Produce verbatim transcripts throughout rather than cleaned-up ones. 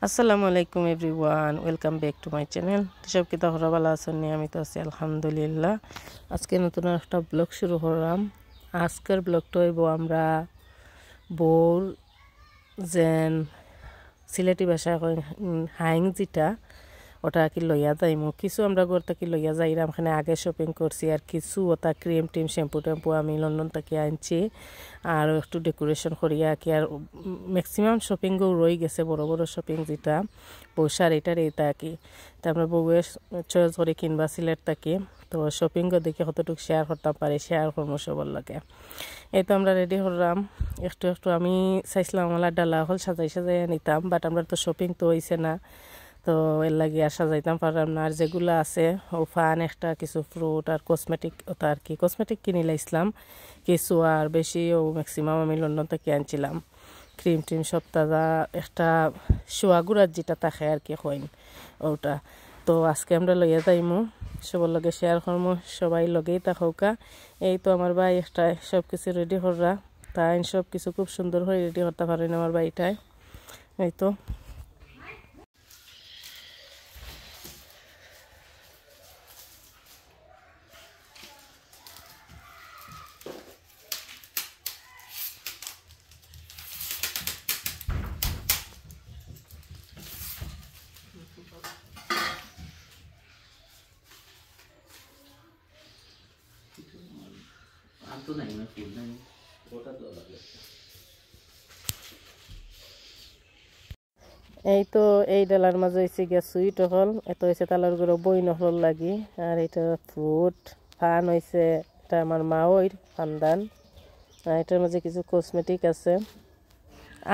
আসসালামু আলাইকুম everyone, welcome back to my channel। তো সব কিতা খবর, ভালা আছইন নি? আমি তো আছি আলহামদুলিল্লাহ। আজকে নতুন একটা ব্লগ শুরু করলাম। আজকের ব্লগটা অইবো আমরা বউর যেন সিলেটি ভাষায় কয়, উম, হাইং যেটা, ওটা আর কি লইয়া যাইমু। কিছু আমরা ঘর থাকি লইয়া যাইরাম, এখানে আগে শপিং করছি, আর কিছু ওটা ক্রিম টিম, শ্যাম্পু ট্যাম্পু আমি লন্ডন থাকি আনছি, আর একটু ডেকোরেশন করিয়া আর কি। আর ম্যাক্সিমাম শপিংও রই গেছে, বড় বড় শপিং যেটা বউ শাড়ি টাড়ি এটা আর কি। তা আমরা বউয়ে চয়েস করে কিনবা সিলেট থাকি। তো শপিংও দেখি কতটুকু শেয়ার করতাম পারি, শেয়ার করমু সবর লগে। এই তো আমরা রেডি করলাম একটু একটু। আমি চাইছিলাম আমার ডালা হল সাজাই সাজাই নিতাম, বাট আমরা তো শপিং তো হইছে না, তো এর লাগি আর সাজাইতাম পারলাম না। আর যেগুলা আছে, ও ফান একটা, কিছু ফ্রুট আর কসমেটিক, ওটা আর কি, কসমেটিক কিনি লাইছিলাম কিছু, আর বেশি ও ম্যাক্সিমাম আমি লন্ডন থাকি আনছিলাম। ক্রিম টিম সব তাজা, একটা শোয়া গুড়ার যেটা থাকে আর কি কইন, ওটা। তো আজকে আমরা লইয়া যাইমু, সবর লগে শেয়ার করমু, সবাই লগেই থাকউক্কা। এই তো আমার ভাই একটা সব কিছু রেডি কররা, তাইন সব কিছু খুব সুন্দর করে রেডি করতা পারইন আমার ভাইটায়। এই তো। আর তো নাই, আমার ফুল নাই, ওটা দেওয়া লাগে। এই তো, এই ডালার মাঝে হইছে গিয়া সুইট হল, এটা হইছে তালার ঘরো বইন হলর লাগি, আর এটা ফ্রুট, ফান হইছে, এটা আমার মাওর ফান্দান, আর এটার মাঝে কিছু কসমেটিক আছে।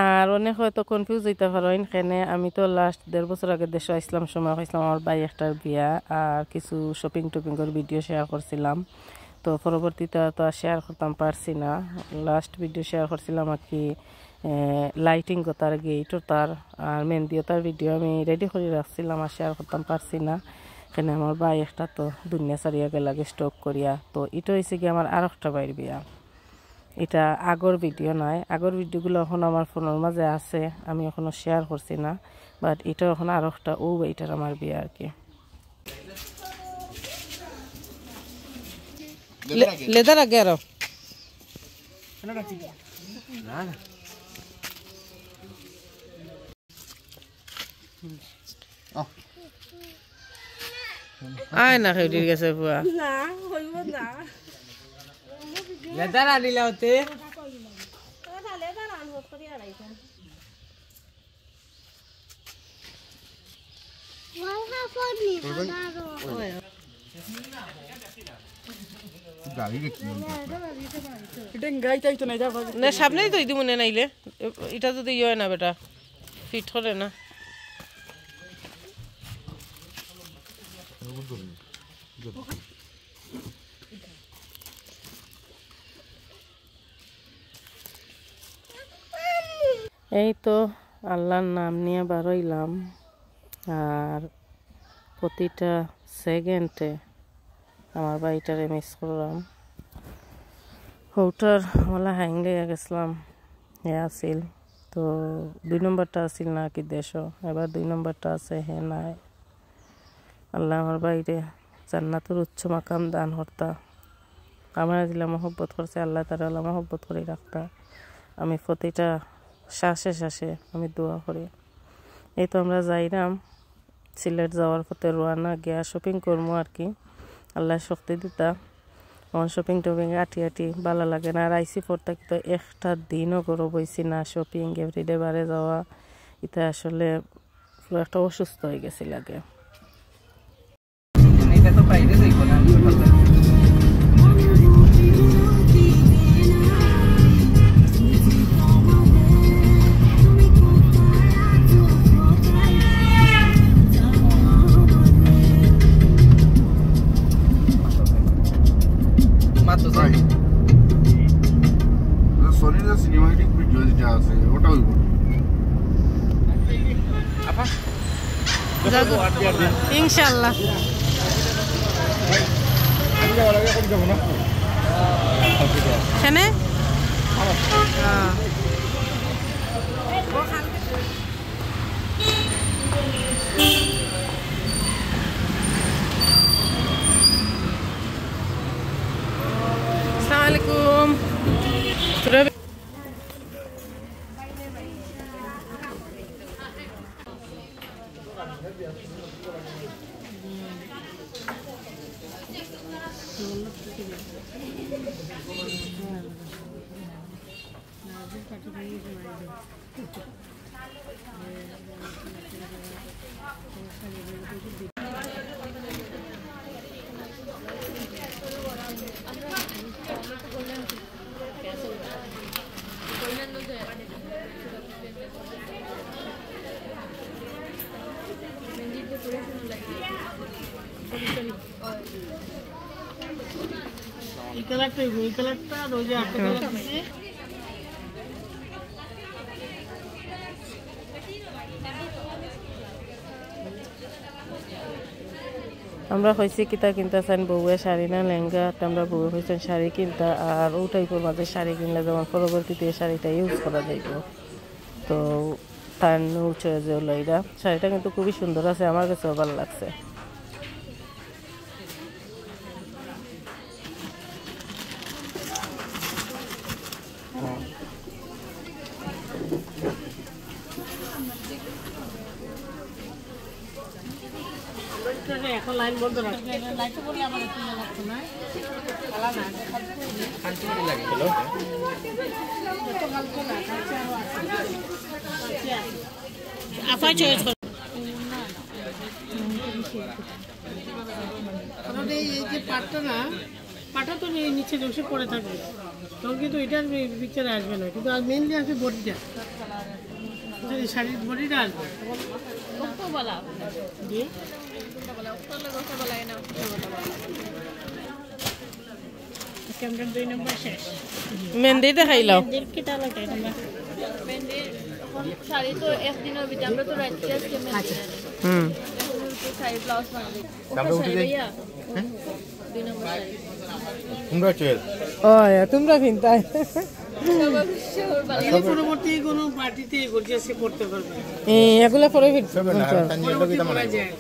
আর অনেক হয়তো কনফিউজ হইতা পারইন, কেনে আমি তো লাস্ট দেড় বছর আগে দেশো আইছিলাম সময় কইছিলাম আমার ভাই একটার বিয়া, আর কিছু শপিং টপিংর ভিডিও শেয়ার করছিলাম। তো পরবর্তীতে তো আর শেয়ার করতাম পারছি না, লাস্ট ভিডিও শেয়ার করছিলাম আর কি, এ, লাইটিং ওতার, গেট ওতার আর মেহেন্দি ওতার ভিডিও আমি রেডি করি রাখছিলাম, আর শেয়ার করতাম পারছি না। কেনে আমার ভাই একটা তো দুনিয়া ছাড়িয়া গেলাগি স্ট্রোক করিয়া। তো এটা হইছে গিয়া আমার আরোকটা ভাইর বিয়া। এটা আগর ভিডিও নায়, আগর ভিডিওগুলা অখন আমার ফোনর মাঝে আছে, আমি অখনো শেয়ার করছি না, বাট এটা অখন আরোকটা, ও এটার আমার বিয়া আর কি। লে-, লেদার আগে আরো। আয় না, খেউটির গেছে পুয়া। না, হইব না। লেদার আনিলা হতে। না, সামনেই তো ইদি মনে নাইলে। এ-, এটা যদি ইয়ে হয় না বেটা, ফিট করে না। এই তো আল্লাহর নাম নিয়া বারইলাম, আর প্রতিটা সেকেন্ডে আমার ভাইটারে মিস করলাম। হউটার ওলা হাইং লইয়া গেছিলাম, হে আছিল। তো দুই নম্বরটা আছিল না কি দেশো, এবার দুই নম্বরটা আছে, হে নাই। আল্লাহ আমার ভাইরে জান্নাতুর উচ্চ মাকাম দান করতা। আমারে যেলা মহব্বত করছে, আল্লাহ তাআলা মহব্বত করি রাখতা। আমি প্রতিটা শ্বাসে শ্বাসে আমি দোয়া করি। এই তো আমরা যাইরাম, সিলেট যাওয়ার পথে রওয়ানা, গিয়া শপিং করমু আর কি, আল্লাহ শক্তি দিতা। অখন শপিং টপিং আটি আটি ভালা লাগে না, আর আইছি পর থাকি তো একটা দিনও ঘরো বইছি না, শপিং এভরিডে বারে যাওয়া, ইতা আসলে পুরো একটা অসুস্থ হয়ে গেছি লাগে। এটা তো বাইরে যাইব না। মাত্র যাই। সনির সিনেমাটিক ভিডিও যেটা আছে, ওটা হইব। আপা, ইনশাআল্লাহ। কেনে? হ্যাঁ। এই কালারটা, এই কালারটা আর ওই যে আরেকটা কালার আছে। আমরা কইছি কিতা কিনতা চাইন, বউয়ে শাড়ি না লেহেঙ্গা, তো আমরা বউয়ে কইছেন শাড়ি কিনতা, আর ও টাইপর মাঝে শাড়ি কিনলে যেমন পরবর্তীতে এই শাড়িটা ইউজ করা যাইব। তো তার নিউ চয়েস হলো এটা। শাড়িটা কিন্তু খুবই সুন্দর আছে, আমার কাছেও ভালো লাগছে। এখন লাইন বন্ধ রাখো। লাইট তো বলি আমার একটু ইয়ে লাগতো না। জ্বালা না। হ্যালো। যত কাল তো না, কালকে আরো আছে। আচ্ছা। আফা চয়েস করো। কারণ এই, এই যে পাটটা না, পাটা তো এই নিচে জংশে পড়ে থাকে, তখন কিন্তু এটার পিকচারে আসবে না, কিন্তু আর মেইনলি আসবে বডিটা, এই শাড়ির বডিটা আসবে। জি। আজকে আমরা দুই নম্বর শেষ। মেহেন্দি দেখাইলাও। মেহেন্দির কিতা লাগে তোমরা? মেহেন্দির এখন শাড়ি তো একদিনের ভিতরে, আমরা তো রাখছি আজকে মেহেন্দি। আচ্ছা। হুম। এখন তো শাড়ি ব্লাউজ বানাবে। আমরা উঠে যাই। ভাইয়া। হ্যাঁ? দুই নম্বর শাড়ি। তোমরা চয়েস। ও, ইয়া, তোমরা কিনতাই। সব অবশ্য বানাবে। পরবর্তী কোনো পার্টিতে গর্জিয়াসে পড়তে পারবে। এ, এগুলা পরে ফির-, সবে না, পড়তে পারবে। তার নিয়ে লোকে পরবর্তী তেমন পড়া নাই। যায়।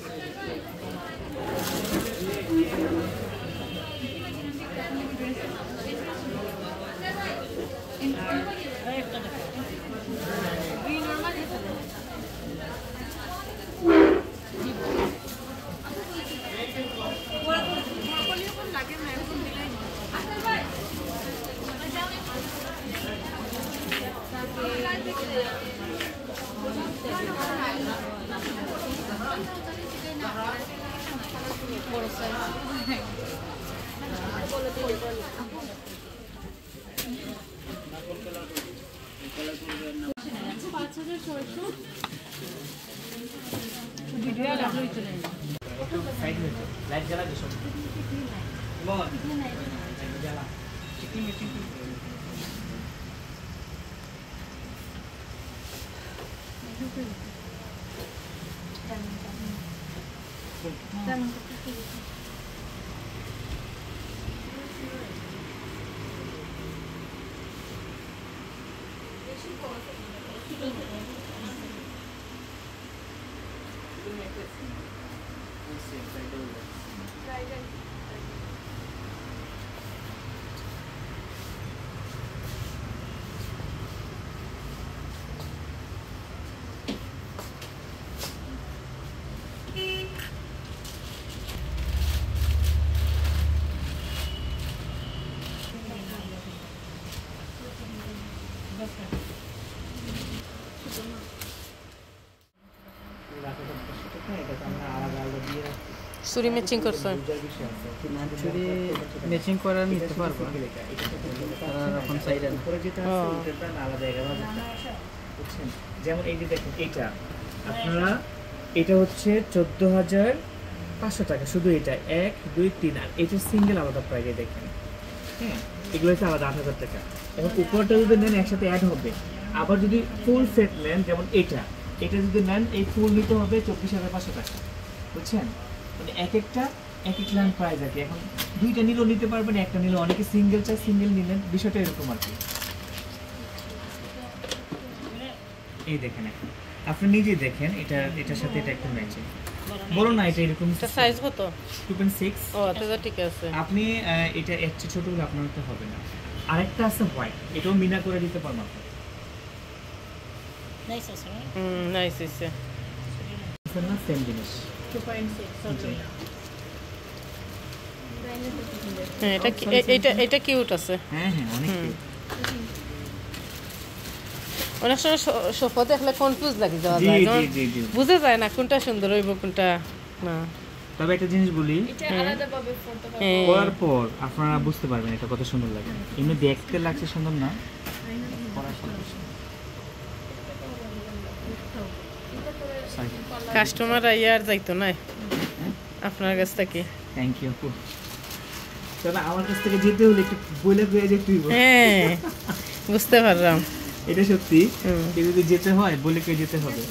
চুড়ি ম্যাচিং করছো? চুড়ি ম্যাচিং করার নিতে পারবা। তারা এখন চাইরা না। ও। বুঝছেন? যেমন এই যে দেখেন, এটা আপনারা, এটা হচ্ছে চোদ্দ হাজার পাঁচশো টাকা, শুধু এটা এক, দুই, তিন, আর এটা সিঙ্গেল আলাদা প্রাইসে দেখেন। হ্যাঁ, এগুলো হচ্ছে আলাদা আট হাজার টাকা। এখন উপরটা যদি নেন, একসাথে অ্যাড হবে। আবার যদি ফুল সেট নেন, যেমন এটা, এটা যদি নেন, এই ফুল নিতে হবে চব্বিশ হাজার পাঁচশো টাকা। বুঝছেন? মানে এক একটা এক এক লাইন প্রাইস আর কি। এখন দুইটা নিলেও নিতে পারবেন, একটা নিলেও, অনেকে সিঙ্গেল চায়, সিঙ্গেল নিলেন, বিষয়টা এরকম আর কি। এই দেখেন, এখন আপনি নিজেই দেখেন, এটা, এটার সাথে এটা একটু ম্যাচিং। বড় না, এটা এরকম। এটা সাইজ কত? Two point six. ও, আচ্ছা, ঠিক আছে। আপনি, আহ, এটা এর চেয়ে ছোট হলে আপনার তো হবে না। আরেকটা আছে হোয়াইট, এটাও মিনা করে দিতে পারবো আপনাকে। নাইস আছে, হ্যাঁ? হুম, নাইস হইছে। না, সেম জিনিস। হ্যাঁ, এটা কি- এ- এটা এটা কিউট আছে। হ্যাঁ, হ্যাঁ, অনেক কিউট। অনেক সময় স- সোফা দেখলে কনফিউজ লাগে যাওয়া জি, যায়, জি, যেমন জি, জি। বুঝা যায় না কোনটা সুন্দর হইব কোনটা না। তবে একটা জিনিস বলি, এটা আলাদাভাবে ফটো হ্যাঁ। পরার পর আপনারা বুঝতে পারবেন এটা কত সুন্দর লাগে। এমনি দেখতে লাগছে সুন্দর না, পরা সুন্দর। Sorry। কাস্টমার আইয়া আর যাইতো না আপনার কাছ থেকে। থ্যাংক ইউ আপু। তাহলে আমার কাছ থেকে যেতে হলে একটু বলে পেয়ে যেতে হইব। হ্যাঁ, বুঝতে পারলাম। এটা সত্যি। হুম। কেউ যদি যেতে হয়, বলে কেউ যেতে হবে।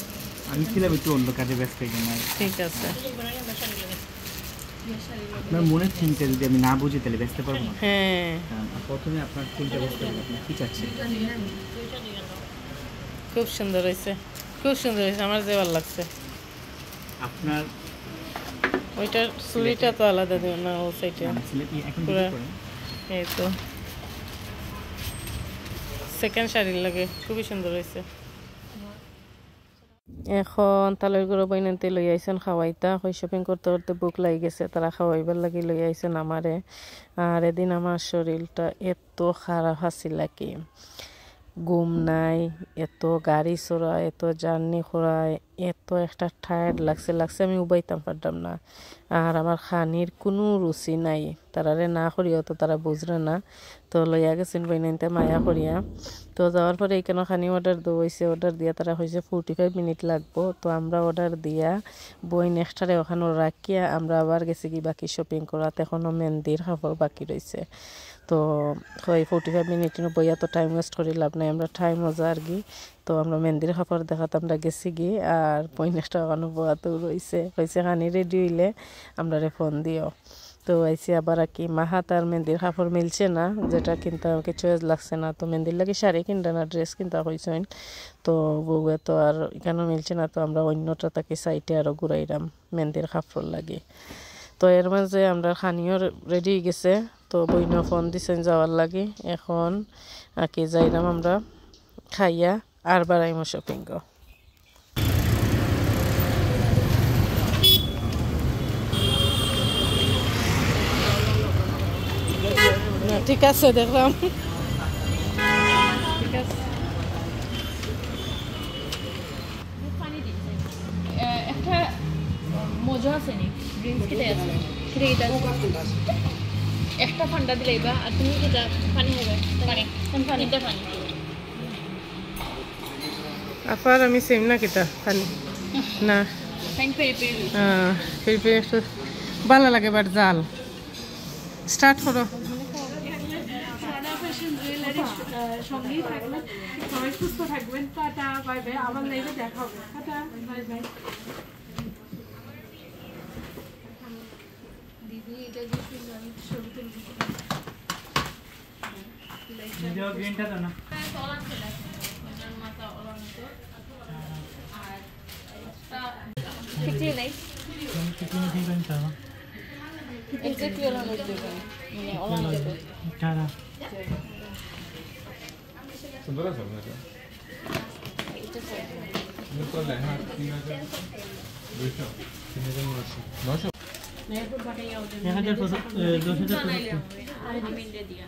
আমি ছিলাম একটু অন্য কাজে ব্যস্ত, এই জন্য আর। ঠিক আছে। আপনার মনের থিমটা যদি আমি না বুঝি, তাহলে ব্যস্ত পারবো না। হ্যাঁ, কারণ প্রথমে আপনার থিমটা বুঝতে হবে, আপনি কি চাচ্ছেন। খুব সুন্দর হয়েছে, খুব সুন্দর হয়েছে, আমার যে ভালো লাগছে। আপনার ওইটার চুড়িটা তো আলাদা দেবো না, ও সাইডে। নাম সিলেটি এখন পুরা। বিক্রি করেন। এই তো সেকেন্ড শাড়ির লাগে, খুবই সুন্দর হয়েছে। এখন তালইর ঘরো বইনান্তে লই আইছইন খাওয়াইতা, কই শপিং করতে করতে ভুক লাগি গেছে, তারা খাওয়াইবার লাগি লই আইছইন আমারে। আর এদিন আমার শরীরটা এত খারাপ আছিল আর কি, ঘুম নাই, এত গাড়ি চড়া, এত জার্নি করা, এত একটা টায়ার্ড লাগছে, লাগছে আমি উবাইতাম পারতাম না। আর আমার খানির কুনু রুচি নাই, তারারে না করিয়াও তো তারা বুঝরা না। তো লইয়া গেছইন বইনান্তে মায়া করিয়া। তো যাওয়ার পরে এখানো খানি অর্ডার দেওয়া হয়েছে, অর্ডার দিয়া তারা কইছে ফোর্টি ফাইভ মিনিট লাগবো। তো আমরা অর্ডার দিয়া বইন একটারে ওখানো রাখিয়া আমরা আবার গেছি কি বাকি শপিং করাত, এখনো মেহেন্দির কাপড় বাকি রয়েছে। তো কই ফোর্টি ফাইভ মিনিট বইয়া তো টাইম ওয়েস্ট করি লাভ নাই, আমরা টাইমও যার গি। তো আমরা মেহেন্দির কাপড় দেখাত আমরা গেছি গি, আর বইন একটা ওখানো বওয়াত রয়েছে, কইছে খানি রেডি হইলে আমরারে ফোন দিও। তো আইছি আবার আর কি, মাহাত আর মেহেন্দির কাপড় মিলছে না, যেটা কিনতে আমাকে চয়েস লাগছে না। তো মেহেন্দির লাগি শাড়ি কিনরা না, ড্রেস কিনতা কইছইন। তো বউয়ে তো আর এখানো মিলছে না, তো আমরা অন্যটা থাকি সাইডে আরো ঘুরাইরাম মেহেন্দির কাপড় লাগি। তো এর মাঝে আমরা খানিও রেডি হয়ে গেছে, তো বইনও ফোন দিছইন যাওয়ার লাগি। এখন আর কি যাইরাম আমরা খাইয়া আর বাড়াইমু শপিং গো। না, ঠিক আছে, দেখলাম। ঠিক আছে। একটা মজা আছে নি, ড্রিঙ্কস কিতা আছে? কিতা কিতা আছে? একটা ফান্ডা দিলাইবা, আর তুমি কিতা পানি খাইবা? পানি। কোন পানি? তিনটা পানি। আফার আমি সেম না কিতা খানি? না। থ্যাংক পেরি পেরি। হ্যাঁ, ফির ফির একটু ভালো লাগে, বাট জাল। স্টার্ট করো। সানা ফ্যাশন জুয়েলারির, আহ, সঙ্গেই থাকবেন। সবাই সুস্থ থাকবেন। Tata, bye bye. আবার লাইভে দেখা হবে। Tata, bye bye. দিদি, এটা যে সুন্দর, আমি ছবি তুলবো। ভিডিও গ্রিনটা তো না। ঠিক নেই। কিছু ঠিক আছে। এক্স্যাক্টলি ওলা নদী দেবো। মানে ওলা নদী দেবো। কারা? এটা স্যার। এক হাজার কত? এ, দশ হাজার কত? আমি ইন্ডিয়া দিয়া।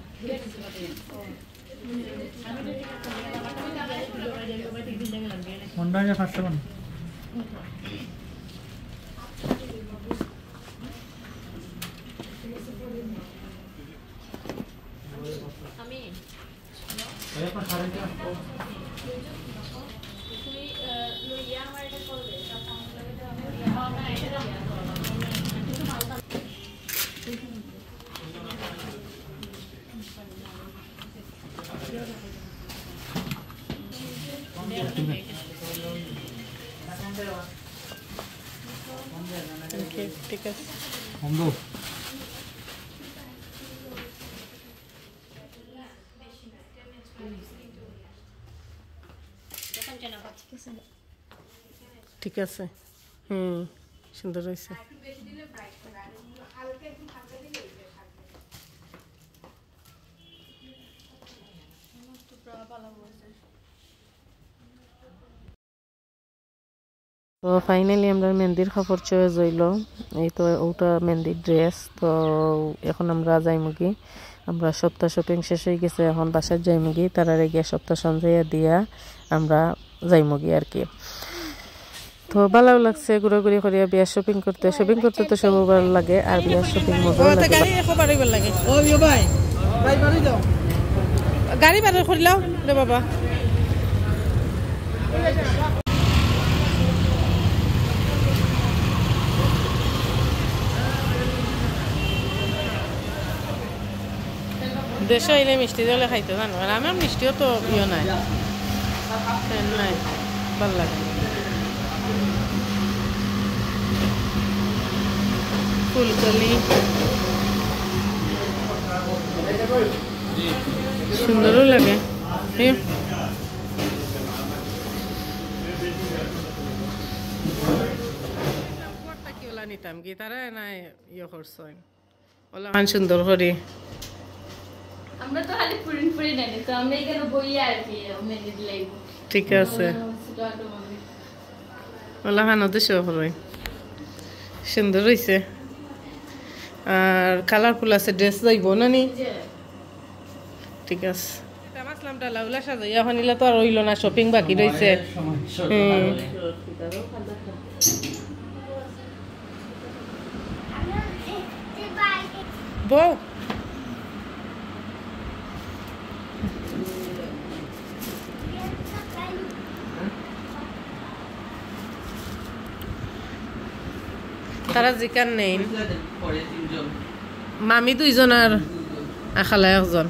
পনেরো হাজার পাঁচশো পঞ্চাশ। আমি ওকে, ঠিক আছে। বন্ধু। ঠিক আছে। হুম, সুন্দর হয়েছে। তো finally আমরা মেহেন্দির কাপড় choice অইলো। এই তো ওটা মেহেন্দির ড্রেস। তো এখন আমরা যাইমুগি, আমরা সপ্তাহ শপিং শেষ অই গেছে, এখন বাসাত যাইমুগি। তারারে গিয়া সপ্তাহ সন্ধ্যাইয়া দিয়া আমরা যাইমুগি আর কি। তো ভালাও লাগছে ঘুরাঘুরি করিয়া বিয়ার শপিং করতে। শপিং করতে তো সব ভালা লাগে, আর বিয়ার শপিং মজা লাগে। গাড়ি এখন বাড়াইবার লাগে। ও ইয়ো ভাই, ভাই বাড়ি দাও। গাড়ি বাড়াই করিলাও রে বাবা। দেশো আইলে মিষ্টি দিলে খাইতে জানো, আর আমার মিষ্টিও তো ইয়ে নাই, ফ্যান নাই, ভালা লাগে। ফুলকলি সুন্দরও লাগে। এই নিতাম কি তারা নাই ইয়ে করছইন। ওলা খান সুন্দর করি। আমরা তো খালি পুরিন পুরি নেই, তো আমরা এখানে বইয়া আর কি, মেহেন্দি দিলাইব। ঠিক আছে। ওলা খান ওদের সহ করই। সুন্দর হইছে। আর কালারফুল আছে, ড্রেস যাইব না নি? ঠিক আছে। এটা মাসলাম ডালা উলা সাজাইয়া এখন ইলা তো আর অইলো না, শপিং বাকি রইছে। হুম। বউ। তারা জিকার নেই। মামি দুইজন আর আখালা একজন।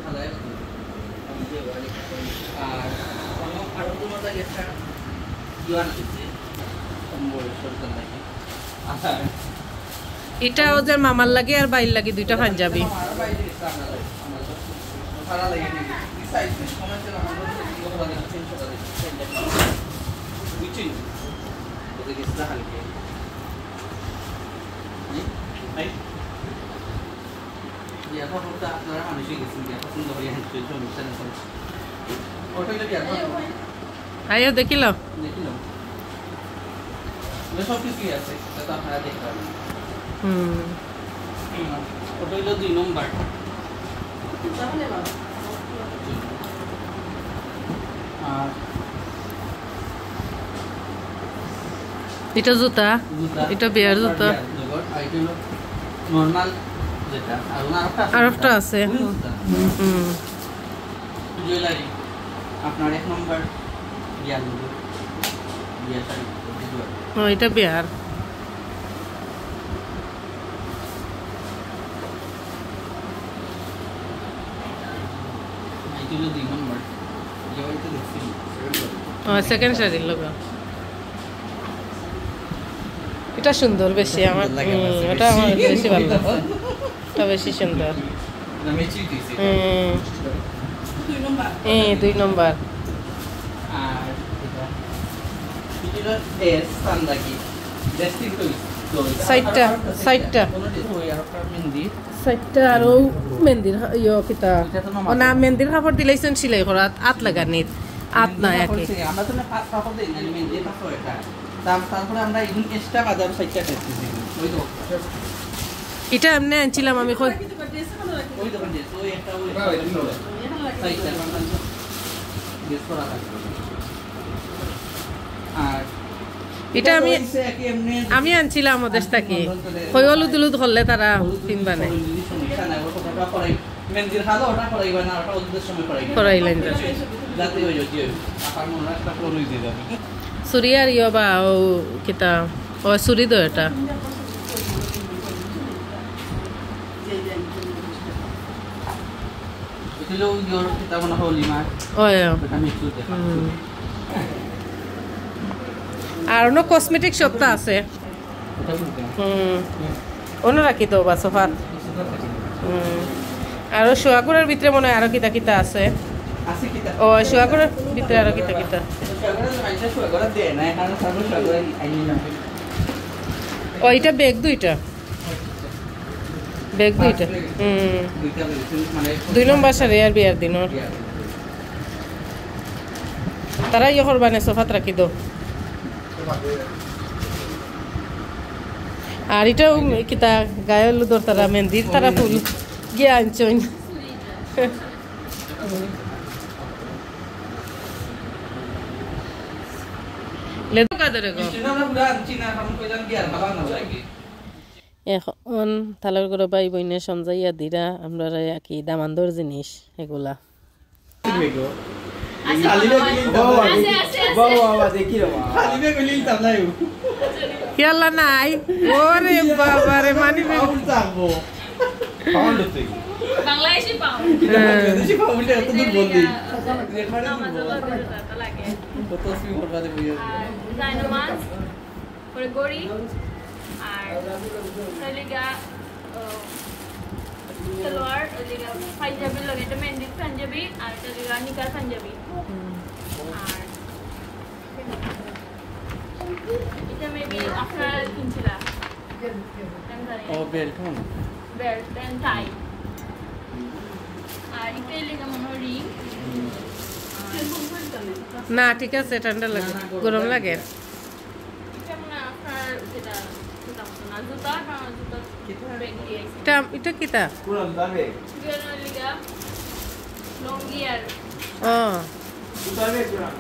ইটা ওদের মামার লাগি আর বাইর লাগি দুইটা পাঞ্জাবি। বিয়ার কাপড় তো আপনারা মানুষই গেছেন, বিয়ার পছন্দ হয়ে আনছেন, সমস্যা নেই। ওটা হইলে বিয়ার কাপড়। আইও দেখিল। দেখিল। ওটা সব কিছুই আছে, এটা তো আপনারা দেখতে পারেন। হুম। হুম, ওটা হইলো দুই নম্বর। আর এটা জুতা, জুতা। এটা বিয়ার জুতা। বিয়ার জুতা। আর এটা হলো নরমাল যেটা, আর ওনার আরেকটা আছে। আরেকটা আছে। ওই জুতা। হুম। জুয়েলারি, আপনার এক নম্বর বিয়ার জুতা। বিয়ার শাড়ি, জুয়েলারি। ও, এটা বিয়ার। এটা হলো দুই নম্বর। এটা হয়তো দেখছি। ও, সেকেন্ড শাড়ির লগে। এটা সুন্দর বেশি আমার। সুন্দর লাগে আমার হুম, বেশি। এটা আমার বেশি ভালো লাগছে। এটা বেশি সুন্দর। এটা matching piece এটা। হুম। দুই নম্বর। হ্যাঁ, দুই নম্বর। আর এটা, এটা হলো এস সান্দাকি। Dressing তো, তো এটা সাইডটা, আরো একটা সাইডটা। সাইডটা। কোনো কিছু ওই আরো একটা মেহেন্দি। সাইডটা আরো মেহেন্দির হা-, ইয়ো কিতা? এটা তো না ও না, মেহেন্দির কাপড় দিলাইছইন সেলাই করা, আত লাগানির। আত মেহেন্দির নাই কাপড় আগে। সে-, আমরা তো না পাঁচ কাপড় দেই না, মেহেন্দির কাপড় এটা। তার-, তারপরে আমরা এখন extra বাজার সাইডটা দেখতেছি। ওই তো। এটা এমনি আনছিলাম আমি, কই? ওই তো, ওই যে, ওই একটা, ওই সাইডটা। Dress করা থাকবে। আর এটা আমি, আমি আনছিলাম ওদের থাকি। কই হলুদ হলুদ করলে তারা কিনবা না। মেহেন্দির খালো ওটা করাইবা না, ওটা হলুদের সময় করাইবা। করাইলেন তো। যাতে ওই যে, আপার মনে একটা পুরো হয়ে যাবে। চুড়ি আর ইয়ে বা ও কিতা, ও চুড়ি তো এটা। এটা হলো ওই যে ওর কিতা মনে হয় হলিমা। ওই, ওই। ওটা আমি একটু দেখাচ্ছি। হুম। আর অন্য cosmetic shop তো আছে। ওটা বলতে? হুম। হুম। অন্য রাখি তো বা সোফাত। সোফাত রাখি। হুম। আর ও সোয়াগুড়ার ভিতরে মনে হয় আরো কিতা কিতা আছে। আছে কিতা? ও, সোয়াগুড়ার ভিতরে আরো কিতা কিতা। সোয়াগুড়া তো মানুষের সোয়াগুড়া দেয় না, এখন সব সোয়াগুড়া আইনি না। ও, এটা ব্যাগ দুইটা। ব্যাগ দুইটা। হুম। দুইটা ব্যাগ, মানে দুই নম্বর শাড়ি আর বিয়ার দিনর। বিয়ার দিন। তারা ইয়ে করবা না, সোফাত রাখি দাও। সোফাতে। আর ইটাও কিতা গায়ে হলুদর তারা মেহেন্দির তারা ফুল গিয়া আনছইন। লেদু কাদের গো। এখন তালর ঘরো ভাই বইনে সমঝাইয়া দিরা, আমরারে আর কি দামান্দর জিনিস এগুলা। খালি ব্যাগ নিলে বাবা, আছে, আছে, আছে। বাবা, বাবা, দেখি রে বাবা। খালি ব্যাগ নিলে তালাই। ইয়াল্লা নাই। ওরে বাবা রে, মানি ব্যাগ। পাউন্ড থাকবো। পাউন্ড হতে। বাংলাদেশি পাউন্ড। হ্যাঁ। বাংলাদেশি পাউন্ড এত দূর বললি। আমার তো লাগে। কত অসুবি বরবাদে বইয়া। আর জায়নামাজ। পরে ঘড়ি, আর এটা লিগা, আহ, সালোয়ার, এটা লিগা পাঞ্জাবির লগে, এটা মেহেন্দির পাঞ্জাবি, আর এটা লিগা নিকার পাঞ্জাবি। আর এটা maybe আপনারা কিনছিলা। আমি জানি না। ও, বেল্ট, হ্যাঁ। বেল্ট and টাই। আর এটা লিগা মনে হয় রিং। না, ঠিক আছে, ঠান্ডা লাগে, গরম লাগে। এটা মনে হয় আপনার যেটা, যেটা মতো না, জুতা, কারণ জুতা ব্যাগ দিয়ে আইছে। এটা, এটা কিতা? পুরান দামে। জুয়েলার লিগা, লুঙ্গি আর ও। জুতার ব্যাগ পুরান।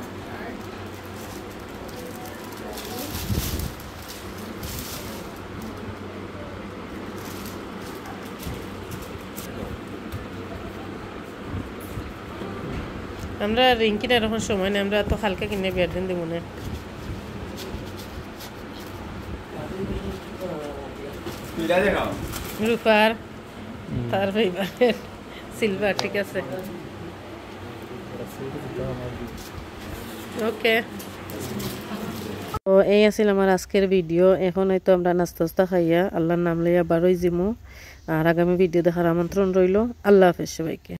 আমরা রিং কিনার এখন সময় নাই, আমরা তো হালকা কিনে বিয়ার দিন দিব না। দুইটা দেখাও। রূপার, হুম। তার ভাই সিলভার, ঠিক আছে। ওকে। তো এই আছিল আমার আজকের ভিডিও। এখন হয়তো আমরা নাস্তা উস্তা খাইয়া আল্লাহর নাম লইয়া বারোই জিমু। আর আগামী ভিডিও দেখার আমন্ত্রণ রইল। আল্লাহ হাফেজ সবাইকে।